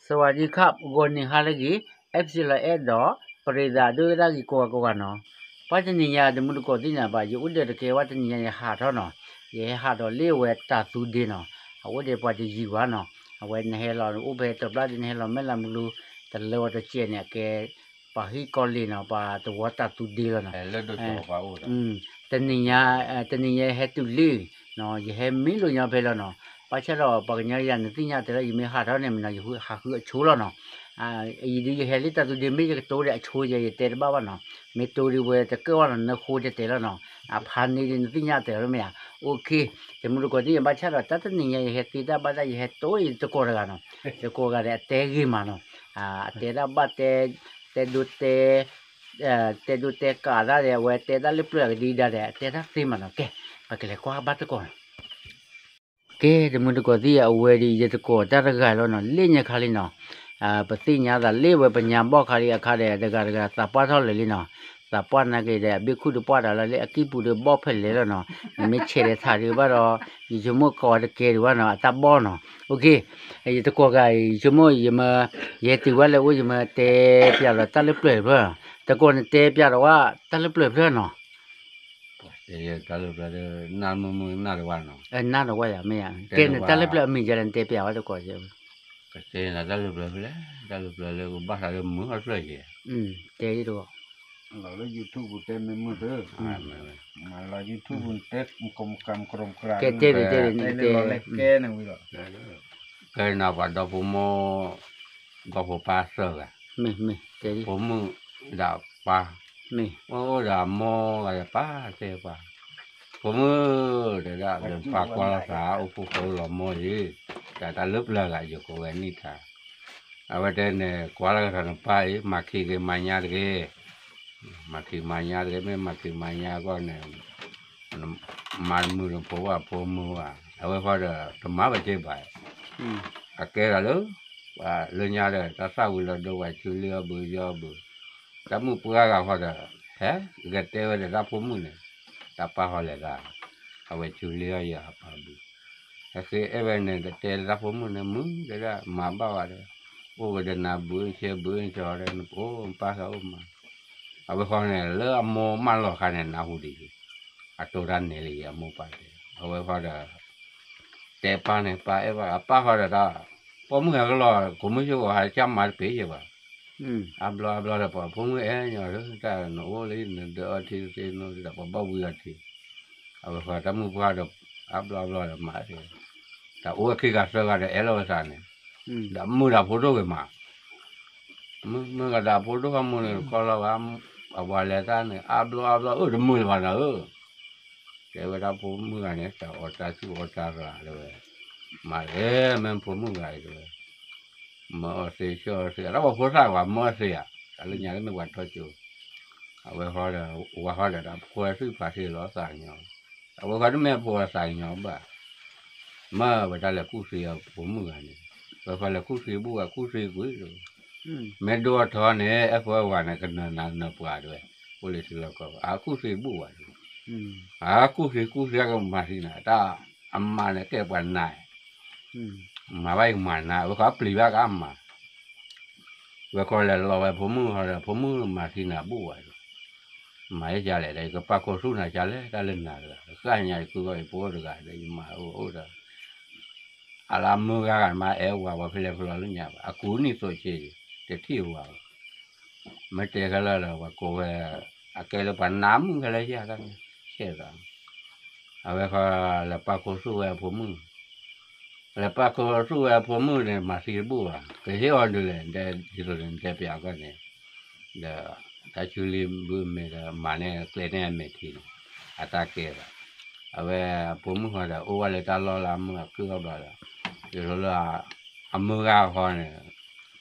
สวัสดีครับ ဂီၤနံၤဟါလၢအဂ့ၤ အဲဖ်စံလီၤအဲၣ်ဒီး ပရ့သးဒိၣ်ဝဲဒၣ်ဂ့ၤကိးဂၤကိးဂၤနီၤ, ပှၤတနံၤညါတမုၢ်တကိးသ့ၣ်ညါဘၣ် ယအိၣ်ဒီးတကဲဝဲတနံၤညါယဟးထီၣ်နီၤ, ယဟဲဟးဒီးလၢအဝဲတၢ်သူဒ့နီၤ, အအိၣ်ဒီးပှၤတယံၤဘၣ်နီၤ, အဝဲနဟဲလီၤအိၣ်ဖဲတဘျီဒီးနဟဲလီၤမဲၢ်လးမူလူ တလၢဝီၤတစဲးန့ၣ် အကဲ ပှၤဟံၣ်ကီလ့ၤနီၤ ပှၤတဝီတၢ်သူဒ့လီၤနီၤ တနံၤညါ တနံၤညါယဟဲတုၤလံ, ယဟဲမံလိာ်ညီဖဲလီၤနီၤ, ဘၣ်ဆၣ်ဒီးပှၤကညီယၤနသ့ၣ်ညါတဲလၢ ယမ့ၢ်ဟးထီၣ်န့ၣ်မ့ၢ်နီၤ ယဟးဃုအဆိလီၤနီၤ, အံၤဒ်ယဟဲလၢတၢ်သူဒ့မ့ၢ်ယကတိၤဒီးအဆိယဲ ယတဲတဘၣ်ဘၣ်နီၤ, မ့ၢ်တိၤဒ်ဝဲတကၢၢ်ဘၣ်နီၤ နဃိတဲတဲလီၤနီၤ, အဖးန့ၣ်ဒ်နသ့ၣ်ညါတဲလီၤမ့ၢ်ဧါ, အိၣ်ခ့, တမုၢ်တကိးသ့ၣ်ညါဘၣ်ဆၣ်ဒီး တၢ်တနံၤညါယဟဲသ့တၢ်ဘၣ်တၢ် ယဟဲတိၤယတကိးတဂၤနီၤ, တကိးဂၤဒီးအတဲဂ့ၤမးနီၤ, အတဲတၢ်ဘၣ်တဲ တဲဒိတဲ တဲဒိတဲကးတၢ်ဒီး အဝဲတဲတၢ်လၢပျၢၤကဒံကဒါဒီး အတဲတၢ်သ့မးနီၤ, ကဲ ပကလဲၤကွၢ်ဘၣ်တကိးနီၤ, ကဲ တမုၢ်တကိးသ့ၣ်ညါ အဝဲဒ်ယတကိးတၢ်တဂၤလီၤနီၤ လၢညါခါလံနီၤ, ပသ့ၣ်ညါသးလၢဝဲပညါဘီၣ်ခါလံအခါဒီး တဂၤတဂၤသးပှၢ်ထီၣ်လၢာ်လံနီၤ, သးပှၢ်နာ်က့ဒီး အဘ့ၣ်ခူၣ်တပှၢ်တၢ်လၢလၢအကံၢ်ပူၤဒီးဘီၣ်ဖဲလဲၣ်လီၤနီၤ, နမ့ၢ်ဆဲးဒီးထးဒံးဘၣ်ဒီး ယဆိကမိၣ်ကိးဝဲတကဲဒံးဘၣ်နီၤ အတၢ်ဘီၣ်နီၤ, အိၣ်ခ့, ယတကိးဂၤအံၤ ယဆိကမိၣ်ယမ့ၢ် ယဟဲတုၤဝဲလၢအိၣ် ယမ့ၢ်တဲပျးလီၤတၢ်လၢပျၢၤတဖျၢၣ်, တကိးနတဲပျးဒီးဝဲတၢ်လၢပျၢၤတဖျၢၣ်နီၤ, တၢ်လၢပျၢၤ နၢ်မုာ်မုာ်နၢ်တဝါနီၤ, နၢ်တဝါယၤမ့ၢ်ယၤ, ကဲနတၢ်လၢပျၢၤအမံၤယၤလၢနတဲပျးဝဲတကိး, ကတဲနတၢ်လၢပျၢၤဖဲလဲၣ်, တၢ်လၢပျၢၤလၢကဘၣ်သးလၢမုာ်အဖျၢၣ်ယဲ, တဲတကိး လီၤလၢ YouTube တဲမ့ၢ်မုာ်သၢ, လီၤ YouTube တဲ ကဲတဲတဲတဲတဲလီၤလဲၣ်ကဲန့ၣ်ဝံၤလီၤ, ကဲနၤပှၤဒီဖိမိၢ်, ဒီဖိပၢ်သၢဂၤ, ဖိမုၣ်ဒီးပၢ်, အိၣ်ဒီးအမိၢ်ဂၤဒီးပၢ်သ့ၣ်ပၢ်, ဖိမုၣ်တဲဒၣ် ပၢ်ကွၢ်လိာ်သးအိၣ်ဖှိၣ်ဃီလီၤမိၢ်အံၤ, တၢ်တၢ်လၢပျၢၤဂၤယကိးဝဲနံၣ်ထါ, အဝဲတဲန့ၣ် ကွၢ်လၢကထီၣ်နပၢ်အံၤ မၤခံက့ၤမၤညါတဂ့ၤ, မၤခံမၤညါတဂ့ၤ မ့ၢ်မၤခံမၤညါအဂီၢ်န့ၣ် မၤတမုာ်တဖိဘၣ်ဖိမုၣ်ဘၣ် အဝဲဃီဒီး တမၤဘၣ်က့ၤဘၣ်, အကဲဒၣ်လၢ ပှၤလၢညါဒီး တၢ်သၣ်ဝံၤလီၤဒိဝဲ ဆူလံအဘုယီအဘု, တၢ်မုၣ်ပှၢ်ဂၤဃီဒီး ဟဲကတဲဝဲဒီးတၢ်ဖိမုၣ်န့ၣ်, တၢ်ပၢ်ဃီလဲၤသး, အဝဲဆူလံအီယၤအပၢ်ဘု, ဟဲဃ့အဲၣ်ဝဲန့ၣ် ကတဲလၢတၢ်ဖိမုၣ်န့ၣ် မုၢ်တဲဒၣ် မၤဘၣ်ဝဲဒီး အိၣ်ဝဲဒီးနၤဘုဆဲဘုဆဲဒီး နအိၣ်ပၢ်ဃီအိၣ်မး အဝဲဃီန့ၣ် လၢအမိၢ်မၢလီၤအခါန့ၣ် နၢ်ဟူဒံး, အတိၢ်တၢ်နဲၣ်လံအမိၢ်ပၢ်တဲ, အဝဲဃီဒီး တဲပၢ်န့ၣ် ပၢ်အဲၣ်ဘၣ် အပၢ်ဃီဒီးတၢ်, ပိာ်မုၣ်ဟဲကလီၤ ကိးမုၢ်ဆ့ၣ်ဂီၤဟးကၢ်မၤတပ့ၤယဲဘၣ်, အါဘျီအါဘျီဒီး ပှၤဖိမုၣ်အဲၣ်ညီလၢ တၢ်နအိၣ်လၢနဒၢးအီထံသ့နီၤ ဒီးပှၤဘၣ်ဝံၤအီထံ, အဝဲဃီတၢ်မုၣ်ပှၢ်ဒီး အါဘျီအါဘျီဒီးမၤသ့, တၢ်အိၣ်ဝဲခံဂၤသၢဂၤဒီးအဲၣ်လီၤဝဲသးန့ၣ်, ဒီးမုာ်ဒီးဖိဒိၣ်ဂ့ၤမး မုၢ်မုၢ်ဂၤဒီးဖိဒိၣ်ဃီမုၢ်န့ၣ် ခီလီၤဘၣ်, အဝၤလဲၤတၢ်န့ၣ် အါဘျီအါဘျီ အၢ တမုာ်လၢၤဘၣ်နၤဧၢ, တဲဝဲဒၣ်ဖိမုၣ်ဂၤန့ၣ် တၢ်အီၣ်တၢ်ဆူၣ်အီၣ်တၢ်ရၤတဲဝဲ, မၤလဲၣ် မ့ၢ်ဖိမုၣ်ဂၤအံၤတဲဝဲ, မၤအီၣ်သ့ဆှၢအီၣ်သ့ တၢ်ပှၤဖိသၣ်ပှၤမၢအီၣ်သ့ဧါ, တၢ်လၢညါလၢမ့ၢ်ပှၤထီၣ်ကၠိ, အဝဲဃီဒီး ဝၤဃီဒီးတၢ်ဖိဝဲသ့ၣ်ဖးသ့လီၤသးကညီၤ, အဝဲဃီတမ့ၢ်ဖိဝဲသးကညီၤဘၣ် မ့ၢ်ဝဲတၢ်လဲၤကူၣ်သံအဖိမုၣ်ဂၤန့ၣ်, ဝဲဃီလဲၤကူၣ်သံဘူၣ်ဝဲကူၣ်သံကွံာ်, မ့ၢ်ဒိအထီန့ၣ် အဲၣ်ဖိအဲၣ်ဝၤန့ၣ် ကနၢၤနၤနၢၤပှၤတဲဝဲ, အိၣ်လၢထံလီၢ်ကီၢ် အကူၣ်သံဘူၣ်ဝဲတဲဝဲ, အကူၣ်သံကူၣ်သံကမၤသံနၤ တၢ်အမါန့ၣ်ကဲပှၤနၤ, မၤဘၣ်အံၤကမၤနၤ ဝဲဃီပျံၤဘၣ်ကအမါ ဝဲဃီလဲၤလီၤဝဲဖိမုၣ်ဃီဒီး ဖိမုၣ်မၤသံနၤဘူၣ်ဝဲ, မၤယကလဲၣ်ဒီး ယကပာ်ခူသူၣ်နၤကလဲၣ် တၢ်လၢနၤတဂၤ ဃၣ်ညါယကုၢ်ဂီၢ်ယဖိအိၣ်တဂၤဒီး ယမၤအိၣ်အိၣ်ဒီး အလၢမုၢ်ဂၤဂၤမၤအဲၣ်ဝဲ ဝဲဖဲလဲၣ်ဖဲလဲၣ်လၢညါဘၣ် အကူနံၣ်သိးဆ့ တထံၣ်ဝဲဘၣ် မ့ၢ်တဲခဲလၢာ်ဒီး ပှၤကိးဝဲ အကဲလၢပှၤနးမုၣ်ခဲလၢာ်ယၤတၢ်ဆဲးသး, အဝဲဃီလဲၤပာ်ခူသူၣ်ဝဲအဖိမုၣ်, လဲၤပာ်ခူသူၣ်ဝဲအဖိမုၣ်န့ၣ် မၤသံတဘူၣ်ဘၣ် ကဟ့ၣ်အီၤဒ်လဲၣ် ဒ်သိးန့ၣ်တဲပျးအဂီၢ်န့ၣ်, ဒီး တၢ်ဆူလံဘုမ့ၢ်ဒီး မၤန့ၢ်ကျဲန့ၢ်အမဲာ်ထံန့ၣ် အတၢ်ကဲဘၣ်, အဝဲအဖိမုၣ်ဃီဒီး အိၣ်ဝဲလၢတၢ်လီၢ်လၢအမုၢ်အကုၢ်အဘျီဒီး, ဒ်သိးလၢ အမုၢ်ဂၤဃီန့ၣ်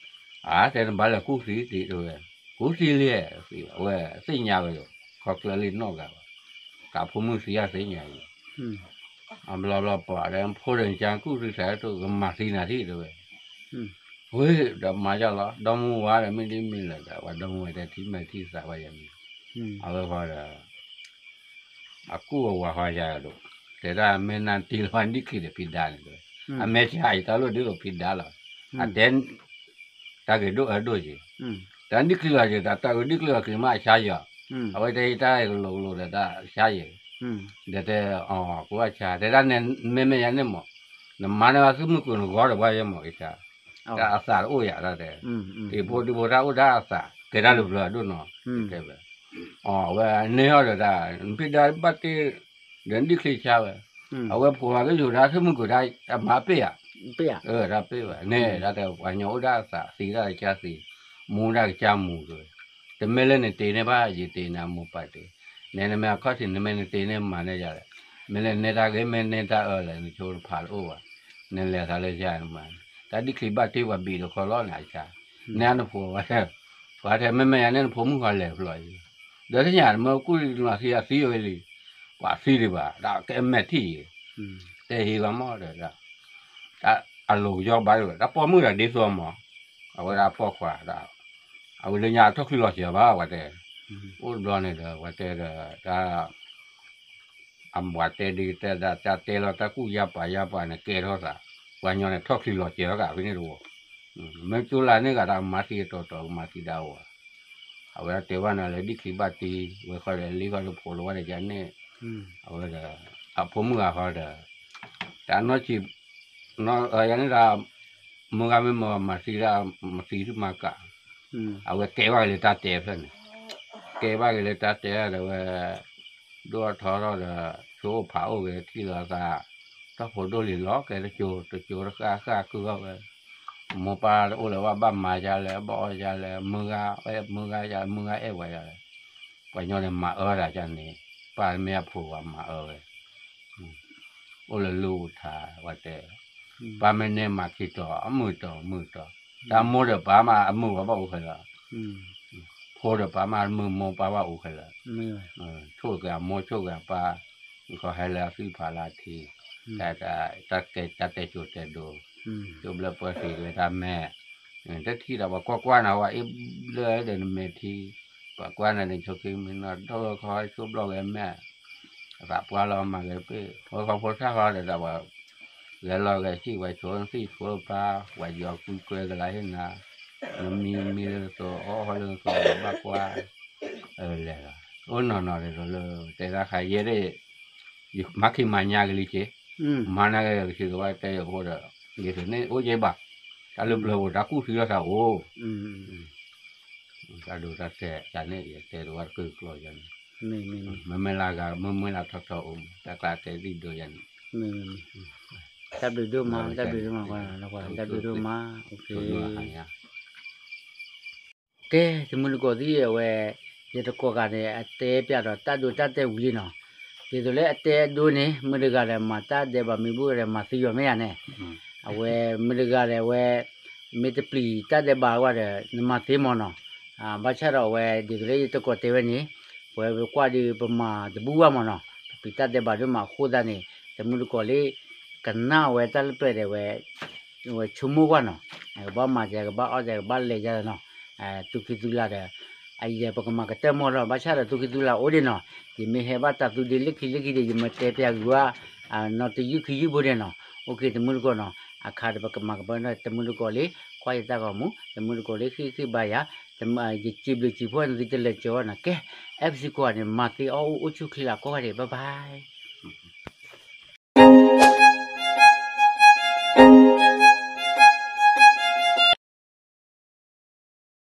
အတဲနဘၣ်လဲၤကူၣ်သံတ့ၢ်တဲဝဲ, ကူၣ်သံလံ, အဝဲသ့ၣ်ညါဝဲဒီး ခီကျၢၢ်လံနီၢ်ဂၤဘၣ်, တၢ်ဖိမုၣ်သံယၤသ့ၣ်ညါအံၤ, အဘျီဘျီပှၤဒီးဖိဒီးကကူၣ်သံသးတိၢ် ကမၤသံနၤထံၣ်တဲဝဲ, ဝ့ၢ်ဒီးမၤယၤလီၤ ဒီမါဝၤဒီးမ့ၢ်ဒ်မ့ၢ်လဲၣ်ဒီး ပှၤဒီမါဝၤတဲထံမဲာ်ထံသးဝဲယၤန့ၣ်, အဝဲဃီဒီး အကူၣ်အဝၤဃီယၤဒီး တဲဒၣ်မ့ၢ်နၤတ့ၢ်လီၤနံၣ်ခံဒီးဖံဒါန့ၣ်တဲဝဲ, အမဲာ်ဆှးအံၤတၢ်လိၣ်ဒ်သိးဖံဒါလီၤ, အတဲ တ တၢ်ဂ့ၤဒိၣ်အၢဒိၣ်ယံၤ, တၢ်ဒံၣ်ချံလီၤယံၤ တၢ်တၢ်ဂ့ၤဒံၣ်ချံလီၤချံမးအဆါယံၤ, အဝဲတဲတၢ်ဂ့ၤကလိာ်ကလိာ်ဒီးတၢ်ဆါယံၤ, ဒီးတဲ ကိးဘၣ်ဆါ တဲဒၣ်နဲ မ့မ့ၢ်ယၤန့ၣ်မး, နမၤန့ၢ်ဘၣ်သုးမုၢ်ကိၣ်နဂီၤဒီးဘၣ်ယဲမးကဆါ, တၢ်အသးတအိၣ်ယၤတၢ်တဲ, ဟံၣ်ဖိဒံဖိတၢ်အိၣ်ဒၣ်အသး ကဲတၢ်လၢပျၢၤအဒိၣ်နီၤ, တဲဝဲ, အဝဲန့ၢ်ဟီၣ်ဒီးတၢ် နဖံးဒါဘၣ်တ့ၢ် ဒီးဒံၣ်ချံဆါဝဲ, အဝဲဖိမၤကယိၤဒၣ်သုးမုၢ်ကိၣ်တၢ်အမၤပ့ၢ်ဧါ, တၢ်ပ့ၢ်ဝဲန့ၣ် တၢ်တဲပှၤကညီအိၣ်ဒၣ်အသးသံဒၣ်ကစၢ်သံ, မူဒၣ်ကစၢ်မူတဝဲ, တမ့ၢ်လၢနတ့န့ၢ်ဘၣ် ယတ့န့ၢ်အမိၢ်ပၢ်တ့, နဲနမ့ၢ်အခီၣ်ထံး နမ့ၢ်နတ့န့ၢ်မၤန့ၢ်ယၤလဲၣ်, မ့ၢ်လၢနဲတၢ်ဂ့ၤမ့ၢ်နဲတၢ်အၢလဲၣ် နဆိတဖးတအိၣ်ဘၣ်, နလဲၤသးလၢယၤနမၤ, တၢ်ဒံၣ်ချံဘၣ်တ့ၢ်ပှၤဘံးတခီလီၤန့ၣ်အဆါ, နဲနဖိဝဲ, ပှၤတဲမ့မ့ၢ်ယၤန့ၣ် နဖိမုၣ်ဃီလဲၤဖျိးယံၤ, ဒီးသ့ၣ်ညါနမ့ၢ်ကူၣ်လီၤသံအသံဝဲလံ, ပှၤသံဒံးဘၣ် ဒီးကဲမဲာ်ထံၣ်ယံၤ, တဲဟံးဂီၤမးဒီး တၢ်အလိၤကယီဘၣ်ဝဲ တၢ်ပိာ်မုၣ်ဒီးဒ်သိးမး, အဝဲဒၣ်ပိာ်ခွါဒီး, အဝဲလၢညါအထီၣ်ချံလီၤစၢၤဘၣ် ပှၤတဲ, အိၣ်တဘျီန့ၣ်ဒီး ပှၤတဲဒီး တၢ်, အပှၤတဲဒ်တဲဒၣ် တၢ်တဲလီၤတၢ်ကူၣ်ယါပာ်ယါပာ်န့ၣ် ကဲထီၣ်သး, ပှၤညီန့ၣ်ထီၣ်ချံလီၤစၢၤကဖဲန့ၣ်တဝီ, မ့ၢ်ကၠိလၢန့ၣ်ဂၤဒၣ်မၤသံအတီၤတီၤ ကမၤသံဒၣ်ဝဲ, အဝဲတဲဘၣ်နၤလၢဒံၣ်ချံဘၣ်တ့ ဝဲဃီဒီးလံဃီဒီးဖိလီၤဝဲဒီးယၤန့ၣ်, အဝဲဒီး, အဖိမုၣ်ဂၤဃီဒီး, တၢ်နီၢ်ဆံး, ယၤန့ၣ်ဒၣ်, မုၢ်ဂၤမ့ၢ်မၤမၤသံဒၣ် မၤသံသုမၤကး, အဝဲကဲဘၣ်က့ၤလၢတၢ်တဲဖျၢၣ်န့ၣ်, ကဲဘၣ်က့ၤလၢတၢ်တဲဒီးဝဲ, ဒိၣ်ထီၣ်ထီၣ်ဒီး, ဆိအိၣ်ဖးအိၣ်ဂ့ၤထံၣ်လီၤသး, တီၢ်ဖိဒိၣ်လံလီၤ ကဲတကၠိတကၠိတဃၣ်ဃၣ်ကုၢ်အီၣ်ဝဲ, မိၢ်ပၢ်တအိၣ်လၢၤဘၣ် ဘၣ်မၤယၤလဲၣ် ဘၣ်အီၣ်ယၤလဲၣ် မုၢ်ဂၤ, မုၢ်ဂၤယၤ မုၢ်ဂၤအဲၣ်ဝဲယၤလဲၣ်, ပှၤညီန့ၣ်မၤအၢဒၣ်ကန့ၣ်, ပၢ်မ့ၢ်အဖိဝဲမၤအၢဝဲ အိၣ်လၢလူၢ်ထါ ပှၤတဲ, ပၢ်မ့ၢ်န့ၢ်မၤခံတီၤ အမုာ်တီၤမုာ်တီၤ, တၢ်မိၢ်ဒီးပၢ်မးအမုာ်ဝဲဘၣ်အိၣ်ခဲလၢာ်, ဖိဒီးပၢ်မးမုာ်မိၢ်ပၢ်ဘၣ်အိၣ်ခဲလၢာ်, ဆိၣ်ဂ့ၤအမိၢ်ဆိၣ်ဂ့ၤအပၢ်, ခီဟဲလၢအသွံၣ်ဖးလၢအထံ, တၢ်တဲစိၤတဲဒိ, ကၠိဘျၢပၢသံဝဲတၢ်မဲာ်, တထံၣ်ဒီးပှၤကွၢ်ကွၢ်နၤဝဲအ့ၣ်ဘျၢဒီးနမဲာ်ထံ, ပှၤကွၢ်နၤန့ၣ်ဆိးက့မံနီၢ် ဒီၣ်ဂၢၢ်ခီဆိၣ်ဘျီၣ်ဂဲၤမဲာ်, အသးပှၢ်လီၤမၤဂဲၤပ့ၢ် ဖိဃီဖိသၣ်ဃီဒီးတၢ်ပှၤ, ဂဲၤလီၤဂဲၤဆံၣ်ပှၤဆိးသံၣ်ဆိးပၢ် ပှၤယီၤကွံကဲကလးဟ့ၣ်နၤ, နမံမံလၢနသိး အီၣ်ဟီလၢနသိး ဘၣ်ကွၢ်, လဲၤလီၤ, အိၣ်နီၢ်နီၢ်ဒ်သိးလၢ တဲတၢ်ခါယဲဒၣ် ယမၤခံမၤညါကလံက့ၤ, မၤနၤက့ၤကဆံးကဝါတဲယဖိဒီး, ဒ်သိးန့ၣ်အိၣ်က့ၤဘၣ်, တၢ်လၢပျၢၤပူၤတၢ်ကူၣ်သံလီၤသးအိၣ်, တၢ်ဒိတၢ်တဲာ်တၢ်န့ၣ် ယတဲတဝၣ်တကုၢ်ကျီယၤန့ၣ်, မ့မ့ၢ်လၢဂၤ မ့မ့ၢ်လၢထီထီအိၣ်မး တၢ်ကျါတဲသံဒိယၤန့ၣ်, တၢ်ဘျုးဒိၣ်မး တၢ်ဘျုးဒိၣ်မး တၢ်ဘျုးဒိၣ်မး, ကဲ တမုၢ်တကိးသ့ၣ်အဝဲ, ယတကိးဂၤန့ၣ် အတဲပျးဒီးတၢ်ဒိတၢ်တဲာ်ဝံၤလံနီၤ, ဒ်သိးလၢအတဲအဒိန့ၣ် မုၢ်တဂၤဒီးမၤတၢ်ဒဲးဘးမ့ၢ်ဘၣ်ဒီးမၤသံယီၤမ့ၢ်ဧါန့ၣ်, အဝဲမုၢ်တဂၤဒီးအဝဲ, မ့ၢ်တပျံၤတၢ်ဒဲးဘးဝဲဒီး နမၤသ့မးနီၤ, ဘၣ်ဆၣ်ဒီးအဝဲ ဒ်သိးလၢယတကိးတဲဝဲန့ၣ်, ပဝဲပကွၢ်ဒီးပမၤတဘူၣ်ဘၣ်မးနီၤ, ပပျံၤတၢ်ဒဲးဘးဒိၣ်မးအဃိသတးန့ၣ် တမုၢ်တကိးလၢ ကနၣ်ဝဲတၢ်လၢပျၢၤဒီးဝဲ ဝဲဆိကမိၣ်ကွၢ်နီၤ, ကဘၣ်မၤစဲ ကဘၣ်အီၣ်စဲ ကဘၣ်လဲၤယၤလီၤနီၤ, သူၣ်ကံၢ်သူလၤဒီး, အယဲပကမၤကတၢၢ်မီၢ်လီၤ ဘၣ်ဆၣ်ဒီးသူၣ်ကံၢ်သူလၤအိၣ်ဒံးနီၤ, ယမ့ၢ်ဟဲဘၣ်တၢ်သူဒ့လၢခံလၢခံဒီး ယမ့ၢ်တဲပျးကွံာ်ဝဲ, နီတယုၢ်ခံယုၢ်ဖိဒံးနီၤ, အိၣ်က့ၤတမုၢ်တကိးနီၤ, အခါဒီးပကမၤကဘၢနီၤ တမုၢ်တကိးလၢ ကွၢ်ယတၢ်ဂီၤမူ တမုၢ်တကိးလၢဃ့ၢ်ဃ့ၢ်ဘါယၤ, ယစံးဘျုးစံးဖှိၣ်နသုတလၢာ်ကၠီနီၤ, ကဲ, အဲၣ်ပစံကိးဂၤန့ၣ် မၤသ့အီၣ်အိၣ်အိၣ်ဆူၣ်ချ့လၢကိးဂၤဒဲး bye bye